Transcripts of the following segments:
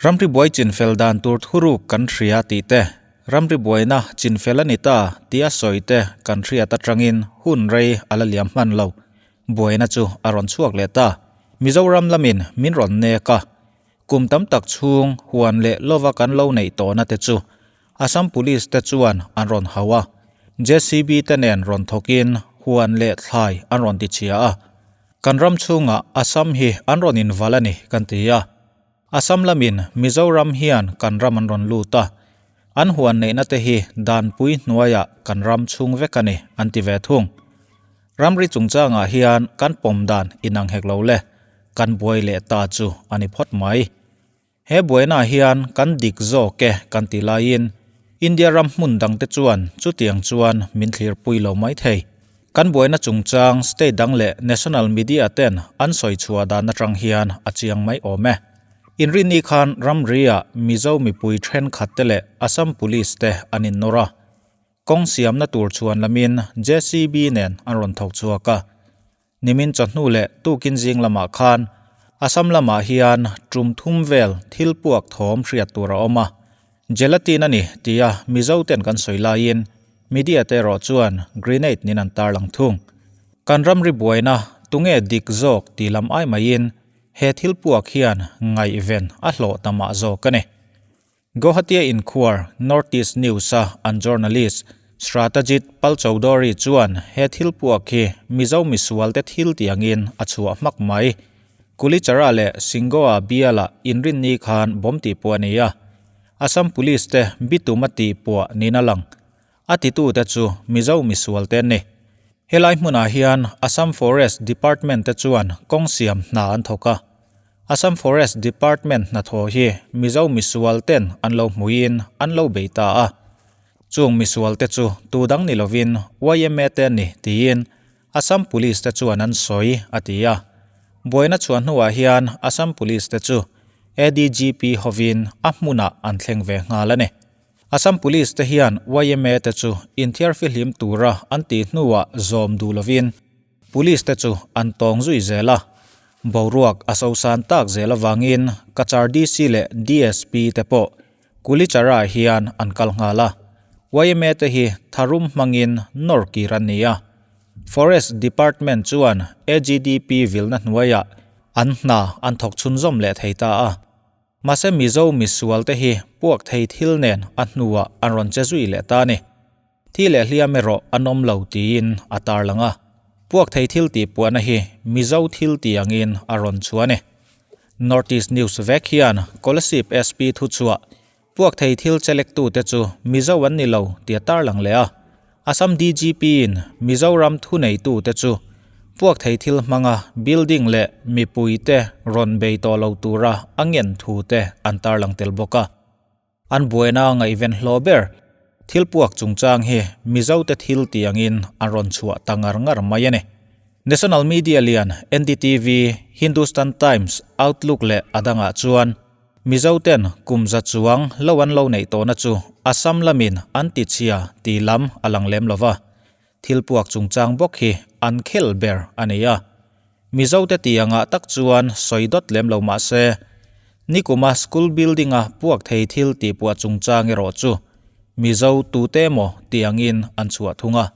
Ramri buai chinfel dan tur thuruk kan hria tih te, ramri buaina chinfel a ni ta tia sawi te kan hriat atangin hun rei a la liam hman lo. Buaina chu a rawn chhuak leh ta. Mizoram lamin min rawn nek a. Kum tam tak chhung huan leh lova kan lo neih tawhna te chu Assam Police te chuan an rawn hau a. JCB te nen rawn thawkin huan leh thlai an rawn tichhia a. Kan ram chhungah Assam hi an rawn invalh a ni kan ti a. Assam lamin Mizoram hian kan ram an rawn lut a, an huan neihna te hi danpui hnuaiah kan ram chhung vek a ni an ti ve thung. Ramri chungchangah hian kan pawm dan inang hek lo le, kan buai leh ta chu a ni phawt mai. He buainaah hian kan dik zawk e kan ti laiin India ram hmun dangte chuan chutiang chuan min thlirpui lo mai thei. Kan buaina chungchang state dang leh national media ten an sawi chhuah dan atang hian a chiang mai awm e. Inrinni khan ramri-ah Mizo mipui thenkhat te leh Assam Police te an innawr a. Kawng siamna tur chhuan lamin JCB nen an rawn thawk chhuak a. Nimin chawhnu leh tukin zing lamah khan Assam lamah hian tum thum vel thil puak thawm hriat tur a awm a. Gelatin a ni tia Mizo ten kan sawi laiin media te erawh chuan grenade nin an tarlang thung. Kan ramri buaina tunge dik zawk tih lam ai maiin he thil puak hian ngaihven a hlawh ta mah zawk a ni. Guwahati-a inkhuar North East News-a an journalist Sratajit Palchowdhury chuan he thil puak hi Mizo misualte thil tih angin a chhuah hmak mai. Kulichara leh Singoa biala inrinni khan bomb tih puah a ni a, Assam Police te bitum a tih puah niin a lang. A titute chu Mizo misualte an ni. Helai hmunah hian Assam Forest Department te chuan kawng siam hna an thawk a. Assam Forest Department hnathawh hi Mizo misual ten an lo hmuiin an lo bei ta a. Chung misual te chu tu dang ni lovin yma te an ni tiin Assam Police te chuan an sawi a ti a. Buaina chhuah hnuah hian Assam Police te chu ADGP hovin a hmunah an thleng ve nghal a ni. Assam Police te hian yma te chu inthiarfihlim tura an tih hnuah zawm duh lovin Police te chu an tawng zui zel a, boruak a sosan tak zel avangin Cachar DC leh DSP te pawh Kulichara ah hian an kal nghal a, yma te hi tharum hmangin nawr kir an ni a. Forest Department chuan AGDP vilna hnuaiah an hna an thawk chhunzawm leh thei ta a. Mahse Mizo misual te hi puak thei thil nen a hnuah an rawn che zui leh ta a ni. Thi leh hliam erawh an awm lo tiin a tarlang a. Puak thei thil tih puahna hi Mizo thil tih angin a rawn chhuah a ni. North East News vek hian Kolasib SP thuchhuah, Puak thei thil chelektu te chu Mizo an ni lo tih a tarlang leh a. Assam DGP in Mizoram thuneitu te chu puak thei thil hmanga building leh mipui te rawn bei tawh lo tura a ngen thu te an tarlang tel bawk a. An buaina ngaihven hlawh ber thil puak chungchang hi Mizo te thil tih angin an rawn chhuah ta ngar ngar mai a ni. National media lian NDTV, Hindustan Times, Outlook leh a dangah chuan Mizo ten kum za chuang lo an lo neih tawhna chu Assam lamin an ti chhia tih lam a lang lem lo va, thil puak chungchang bawk hi an khel ber a ni a. Mizo te tih angah tak chuan sawi dawt lem lo mah se, nikuma school building a puak thei thil tih puah chungchang erawh chu Mizo tute emaw tih angin an chhuah thung a.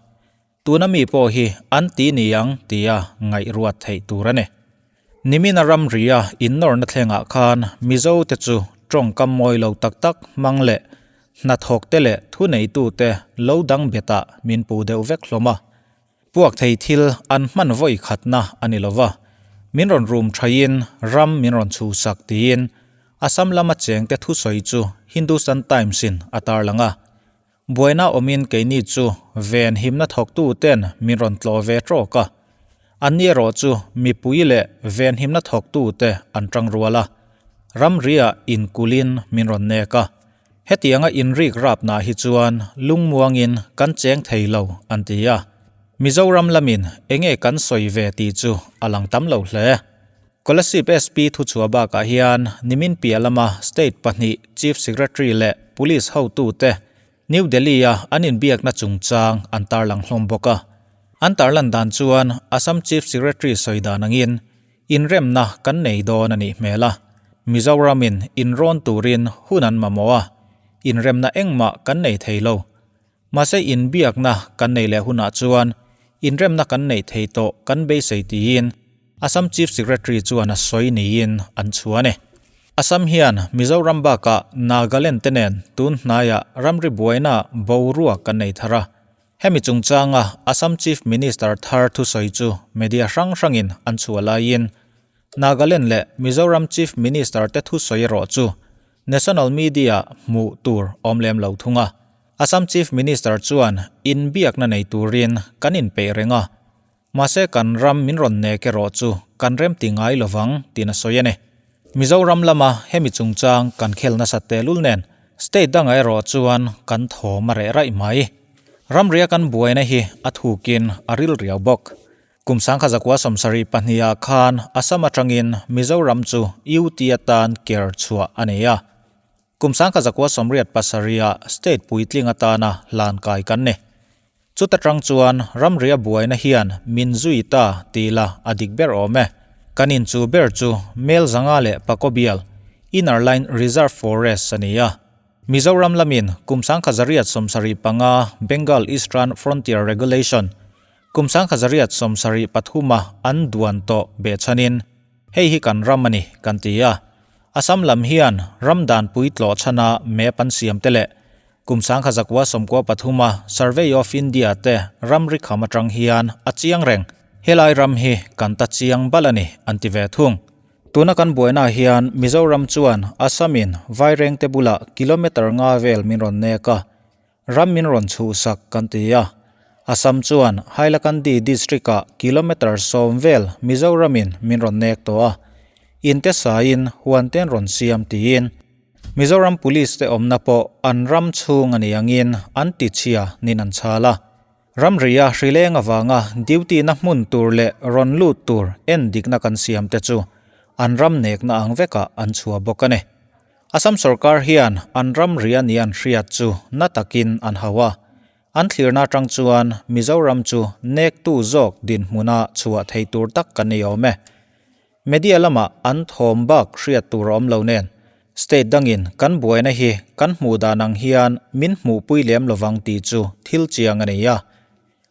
Tuna mi pawh hi an ti ni ang tia ngaihruat theih tur a ni. Nimina ramria innawrna thlengah khan Mizo te chu tawngkam mawi lo tak tak hmang leh hnathawk te leh thuneitute lo dang betah min pu deuh vek hlawm a. Puak thei thil an hman vawi khatna a ni lova, min rawn rum thaiin ram min rawn chhuhsak tiin Assam lama chengte thusawi chu Hindustan Times-in a tarlang a. Buaina awmin keini chu ven himna thawktu ten min rawn tlawh ve trawk a. Anni erawh chu mipui leh ven himna thawktu te an tang rual a. Ramriah inkulhin min rawn nek a. Hetianga inrik rapnaah hi chuan lungmuangin kan cheng thei lo an ti a. Mizoram lamin enge kan sawi ve tih chu a lang tam lo hle. Kolasib SP thuchhuah bakah hian nimin piah lama state pahnih Chief Secretary leh Police hotute New Delhi-a an inbiakna chungchang an tarlang hlawm bawk a. An tarlan dan chuan Assam Chief Secretary sawi dan angin inremna kan nei dawn a nih hmel a. Mizoramin inrawn turin hun an mamawh a, inremna engmah kan nei thei lo. Mahse inbiakna kan nei leh hunah chuan inremna kan neih thei tawh kan beisei tiin Assam Chief Secretary chuan a sawi niin an chhuan e. Assam hian Mizoram bakah Nagaland te nen tun hnaiah ramri buaina boruak kan nei thar a. Hemi chungchanga Assam Chief Minister thar thusawi chu media hrang hrangin an chhuah laiin Nagaland leh Mizoram Chief Minister te thusawi erawh chu National Media hmuh tur awm lem lo thung a. Assam Chief Minister chuan inbiakna nei turin kan inpeih reng a, mahse kan ram min rawn nek erawh chu kan remti ngai lovang tiin a sawi a ni. Mizoram lama hemi chungchang kan khel nasat tehlul nen state dangah erawh chuan kan thawm a reh raih mai. Ramria kan buaina hi a thukin a ril riau bawk. Kum sangkha zakua 72 ah khan Assam atangin Mizoram chu UT atan ker chhuah a nei a. Kum 1987 ah state puitling atana hlan kai kan ni. Chuta tang chuan ramria buaina hian min zui ta tih la a dik ber awm e. Kan inchu ber chu Mel zanga leh Pakobial, Inner Line Reserve Forest a ni a. Mizoram lamin kum 1975 Bengal Eastern Frontier Regulation, kum 1973 a an duan tawh behchhanin hei hi kan ram a ni kan ti a. Assam lam hian ram danpui tlawh chhana map an siam te leh Kum 1993 a Survey of India te ramri kham atang hian a chiang reng. Helai ram hi kan ta chiang bal a ni an ti ve thung. Tuna kan buainaah hian Mizoram chuan Assam in Vairengte bulah kilometre nga vel min rawn nek a, ram min rawn chhuhsak kan ti a. Assam chuan Hailakandi district ah kilometre 10 vel Mizoram in min rawn nek tawh a, inte saiin huan te an rawn siam tiin. Mizoram Police te awmna pawh an ram chhung a ni angin an ti chhia nin an chhal a. Ramria hrileng avanga duty na hmun tur leh rawn lut tur en dikna kan siam te chu an ram nekna ang vekah an chhuah bawk a ni. Assam sorkar hian an ramria ni an hriat chu na takin an hau a. An thlirna atang chuan Mizoram chu nektu zawk dinhmuna chhuah thei tur tak kan ni awm e. Media lamah an thawm bak hriat tur a awm lo nen, state dangin kan buaina hi kan hmuh dan ang hian min hmuhpui lem lovang tih chu thil chiang a nei a.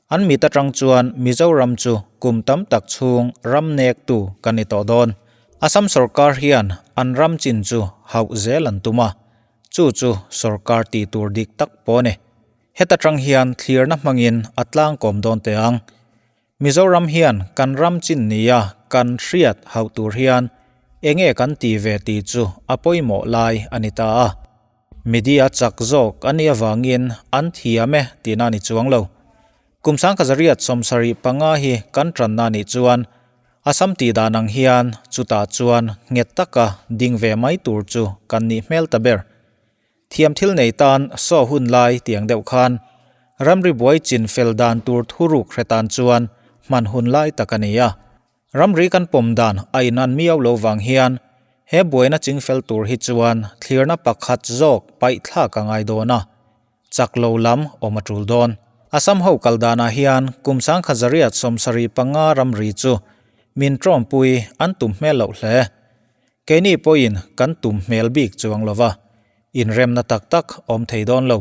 An mit atang chuan Mizoram chu kum tam tak chhung ram nektu kan ni tawh dawn. Assam sorkar hian an ram chin chu hauh zel an tum a, chu chu sorkar tih tur dik tak pawh a ni. Heta tang hian thlirna hmangin a tlangkawm dawn teh ang. Mizoram hian kan ram chin nia kan hriat hauh tur hian enge kan ti ve tih chu a pawimawh lai a ni ta a. Media chak zawk a nih avangin an thiam e tihna a ni chuang lo. Kum 1975 hi kan tanna a nih chuan Assam tih dan ang hian chutah chuan nghet taka ding ve mai tur chu kan nih hmel ta ber. Thiam thil nei tan saw hun lai tiang deuh khan ramri buai chin fel dan tur thuruk hre tan chuan hman hun lai tak a ni a. Ramri kan pawm dan a inan miau lo vang hian he buaina ching fel tur hi chuan thlirna pakhat zawk paih thlak a ngai dawn a, chak lo lam awm a tul dawn. Assam ho kal danah hian kum 1975 ramri chu min tawmpui an tum hmel loh hle. Keini pawhin kan tum hmel bik chuang lo va, inremna tak tak awm thei dawn lo.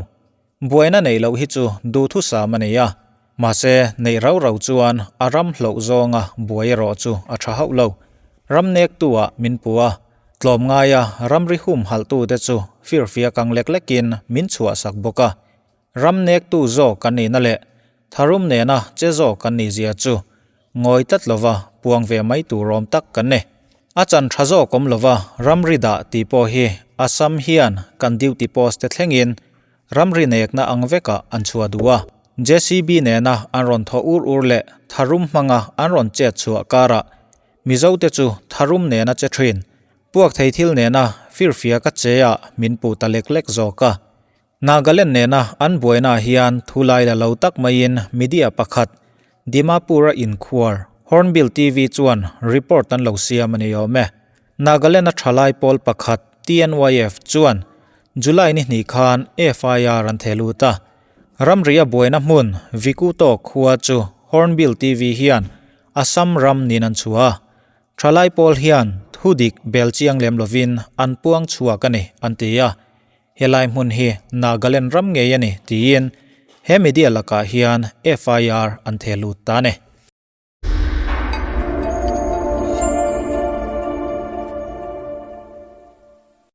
Buaina neih loh hi chu duhthusam a nei a, mahse neih rau rau chuan a ram hloh zawnga buai erawh chu a tha hauh lo. Ram nektu-ah min pu a, tlawmngaia ramri humhalhtute chu firfiak ang lek lekin min chhuahsak bawk a. Ram nektu zawk kan nihna leh tharum nena che zawk kan nih zia chu ngawi tlat lova puang ve mai tur awm tak kan ni. A chan tha zawk awm lova ramri dah tih pawh hi Assam hian kan duty post te thlengin ramri nekna ang vekah an chhuah duh a. JCB nena an rawn thaw ur ur leh tharum hmanga an rawn chet chhuah karah Mizote chu tharum nena che thin, puak thei thil nena firfiak a che ah min puh ta lek lek zawk a. Nagaland nena an buainaah hian thu lai la lo tak maiin media pakhat, Dimapur-a inkhuar, Hornbill TV chuan report an lo siam a ni awm e. Nagaland-a thalai pawl pakhat, TNYF, chuan July ni hnih khan FIR an theh lut a. Ramria buaina hmun Vikuto khua chu Hornbill TV hian Assam ram nin an chhuah a. Thalai pawl hian Thu dik bel chiang lem lovin an puang chhuak a ni, an ti a. Helai hmun hi Nagaland ram ngei a ni tiin he media lakah hian FIR an theh lut ta a ni.